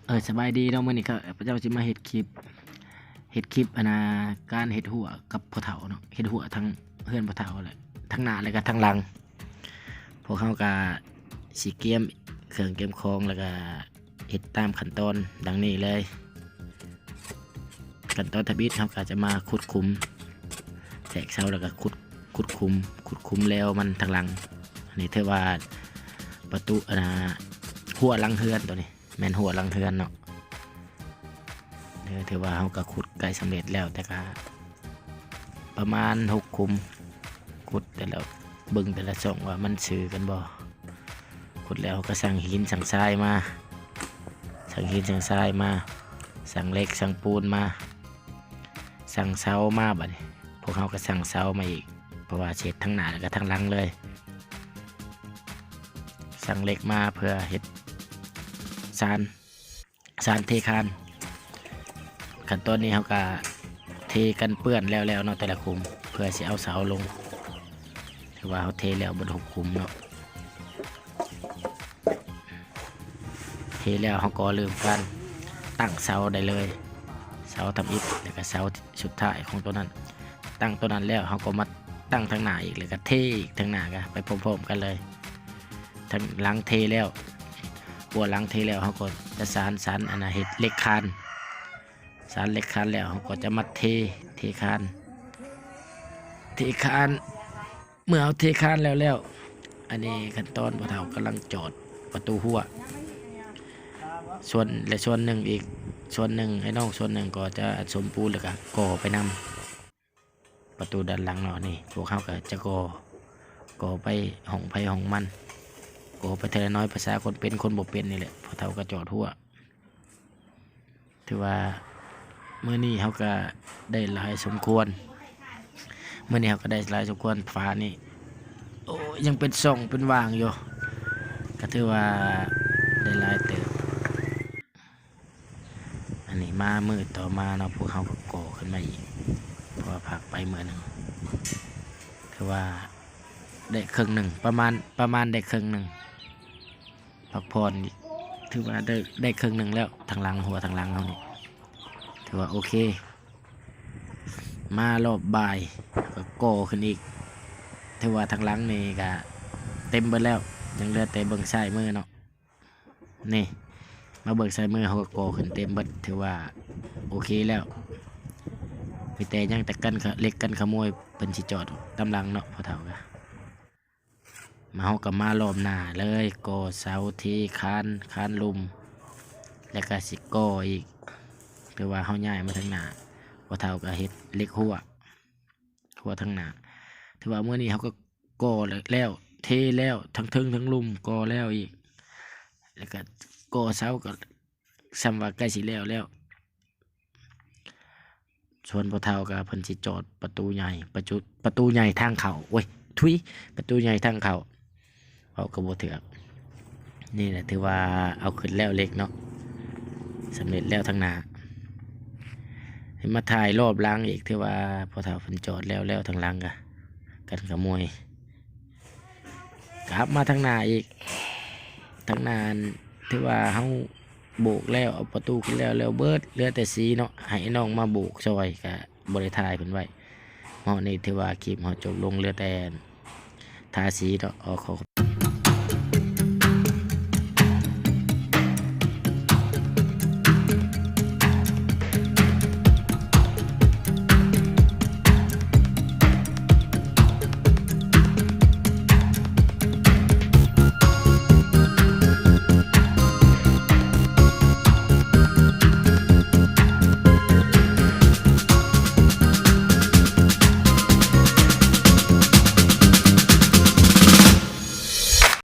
ເອີ ສະບາຍດີເນາະ, ມື້ນີ້ຂ້າພະເຈົ້າຊິມາເຮັດຄລິບ ເຮັດຄລິບ ອັນນ່າ ການເຮັດຮົ້ວກັບພໍ່ເຖົ້າເນາະ, ເຮັດຮົ້ວທັງເຮືອນພໍ່ເຖົ້າແຫຼະ ທັງໜ້າ ແລະກະທັງຫຼັງ. ພວກເຮົາກະຊິກຽມເຄື່ອງກຽມຂອງ ແລະກະເຮັດຕາມຂັ້ນຕອນດັ່ງນີ້ເລີຍ. ຂັ້ນຕອນທຳອິດ ເຮົາກະຈະມາຂຸດຂຸມ ແທກເສົາ ແລະກະຂຸດ ຂຸດຂຸມ ຂຸດຂຸມແລວມັນທາງຫຼັງ. ອັນນີ້ຖືວ່າປະຕູ ອັນນ່າ ຮົ້ວຫຼັງເຮືອນ ໂຕນີ້ແມ່ນຮົ້ວຫຼັງເຮືອນເນາະ. ເອີ ຖືວ່າເຮົາກະຂຸດໃກ້ສຳເລັດແລ້ວ ແຕ່ກະປະມານຫົກຂຸມ. ຂຸດແຕ່ລະ ເບິ່ງແຕ່ລະຊ່ອງວ່າມັນຊື່ກັນບໍ່. ຂຸດແລ້ວເຮົາກະສັ່ງຫີນສັ່ງຊາຍມາ ສັ່ງຫີນສັ່ງຊາຍມາ ສັ່ງເຫຼັກສັ່ງປູນມາ ສັ່ງເສົາມາ. ບາດນີ້ພວກເຮົາກະສັ່ງເສົາມາອີກ ເພາະວ່າຊິເຮັດທັງໜ້າ ແລະກະທັງຫຼັງເລີຍ. ສັ່ງເຫຼັກມາເພື່ອເຮັດຊານ ຊານເທຄານ. ຂັ້ນຕອນນີ້ເຮົາກະເທກັນເປື້ອນແລ້ວໆເນາະ ແຕ່ລະຂຸມ ເພື່ອຊິເອົາເສົາລົງ. ຖືວ່າເຮົາເທແລ້ວເບິດຫົກຂຸມເນາະ. ເທແລ້ວເຮົາກໍເລີ່ມການຕັ້ງເສົາໄດ້ເລີຍ, ເສົາທຳອິດ ແລ້ວກະເສົາສຸດທ້າຍຂອງໂຕນັ້ນ. ຕັ້ງໂຕນັ້ນແລ້ວ ເຮົາກໍມາຕັ້ງທາງໜ້າອີກ ແລ້ວກະເທອີກທາງໜ້າ ກະໄປພ້ອມໆກັນເລີຍ. ທາງຫຼັງເທແລ້ວ ຮົ້ວຫຼັງເທແລ້ວ ເຮົາກໍຈະສານ ສານ ອັນນ່າ ເຮັດເຫຼັກຄານ. ສານເຫຼັກຄານແລ້ວ ເຮົາກໍຈະມາເທ ເທຄານ ເທຄານ. ເມື່ອເຮົາເທຄານແລ້ວແລ້ວ ອັນນີ້ຂັ້ນຕອນພໍ່ເຖົ້າກຳລັງຈອດປະຕູຮົ້ວ. ສ່ວນ ແລະສ່ວນໜຶ່ງອີກ ສ່ວນໜຶ່ງ ອ້າຍນ້ອງສ່ວນໜຶ່ງກໍຈະສົມປູນ ແລ້ວກະກໍ່ໄປນຳ. ປະຕູດ້ານຫຼັງເນາະ ນີ້ພວກເຮົາກະຈະກໍ່ ກໍ່ໄປຫ້ອງໃຜຫ້ອງມັນ ກໍ່ໄປເທື່ອລະໜ້ອຍ ພາສາຄົນເປັນຄົນບໍ່ເປັນນີ້ແຫຼະ. ພໍ່ເຖົ້າກະຈອດຮົ້ວ. ຖືວ່າມື້ນີ້ເຮົາກະໄດ້ຫຼາຍສົມຄວນ ມື້ນີ້ເຮົາກະໄດ້ຫຼາຍສົມຄວນ. ຝານີ້ ໂອ້ ຍັງເປັນຊ່ອງເປັນຫວ່າງຢູ່ ກະຖືວ່າໄດ້ຫຼາຍເຕີບ. ອັນນີ້ມາມື້ຕໍ່ມາເນາະ ພວກເຮົາກໍກໍ່ຂຶ້ນມາອີກ ເພາະວ່າພັກໄປມື້ໜຶ່ງ ຖືວ່າໄດ້ເຄິ່ງໜຶ່ງ ປະມານ ປະມານໄດ້ເຄິ່ງໜຶ່ງ. ພັກຜ່ອນ ຖືວ່າໄດ້ ໄດ້ເຄິ່ງໜຶ່ງແລ້ວ ທາງຫຼັງ ຮົ້ວທາງຫຼັງເຮົານີ້ ຖືວ່າໂອເຄ. ມາລອບບ່າຍກໍກໍ່ຂຶ້ນອີກ ຖືວ່າທາງຫຼັງນີ້ກະເຕັມເບິດແລ້ວ ຍັງເຫຼືອແຕ່ເບິ່ງຊ້າຍມືເນາະ. ນີ້ ມາເບິ່ງຊ້າຍມື ເຮົາກໍກໍ່ຂຶ້ນເຕັມເບິດ ຖືວ່າໂອເຄແລ້ວ. ມີແຕ່ຍັງແຕ່ກັນ ເຫຼັກກັນຂະໂມຍ ເພິ່ນຊິຈອດຕາມຫຼັງເນາະ ພໍ່ເຖົ້າກະ ມາ ເຮົາກໍມາລອບໜ້າເລີຍ ກໍ່ເສົາ ເທຄານ ຄານລຸ່ມ ແລ້ວກໍຊິກໍ່ອີກ. ຖືວ່າເຮົາຍ້າຍມາທາງໜ້າ ພໍ່ເຖົ້າກໍເຮັດເຫຼັກຮົ້ວ ຮົ້ວທາງໜ້າ. ຖືວ່າມື້ນີ້ເຮົາກໍກໍ່ແລ້ວ ເທແລ້ວ ທັງເທິງທັງລຸ່ມກໍ່ແລ້ວອີກ ແລ້ວກໍກໍ່ເສົາ ກໍສ່ຳວ່າໃກ້ຊິແລ້ວແລ້ວ. ສ່ວນພໍ່ເຖົ້າກໍເພິ່ນຊິຈອດປະຕູໃຫຍ່ ປະຕູ ປະຕູໃຫຍ່ທາງເຂົ້າ ໂອ້ຍ ທຸຍ ປະຕູໃຫຍ່ທາງເຂົ້າ ເວົ້າກໍບໍ່ຖືກ. ນີ້ແຫຼະ ຖືວ່າເອົາຂຶ້ນແລ້ວເຫຼັກເນາະ ສຳເລັດແລ້ວທາງໜ້າ. ໃຫ້ມາຖ່າຍລອບຫຼັງອີກ ຖືວ່າພໍ່ເຖົ້າເພິ່ນຈອດແລ້ວແລ້ວ ທາງຫຼັງກະກັນຂະໂມຍ. ກັບມາທາງໜ້າອີກ ທາງໜ້າ ຖືວ່າເຮົາໂບກແລ້ວ ເອົາປະຕູຂຶ້ນແລ້ວແລ້ວເບິດ ເຫຼືອແຕ່ສີເນາະ ໃຫ້ນ້ອງມາໂບກຊ່ອຍ ກະບໍ່ໄດ້ຖ່າຍເພິ່ນໄວ້. ເຮົານີ້ຖືວ່າຄລິບເຮົາຈົບລົງ ເຫຼືອແຕ່ທາສີເນາະ. ຂໍຂອບ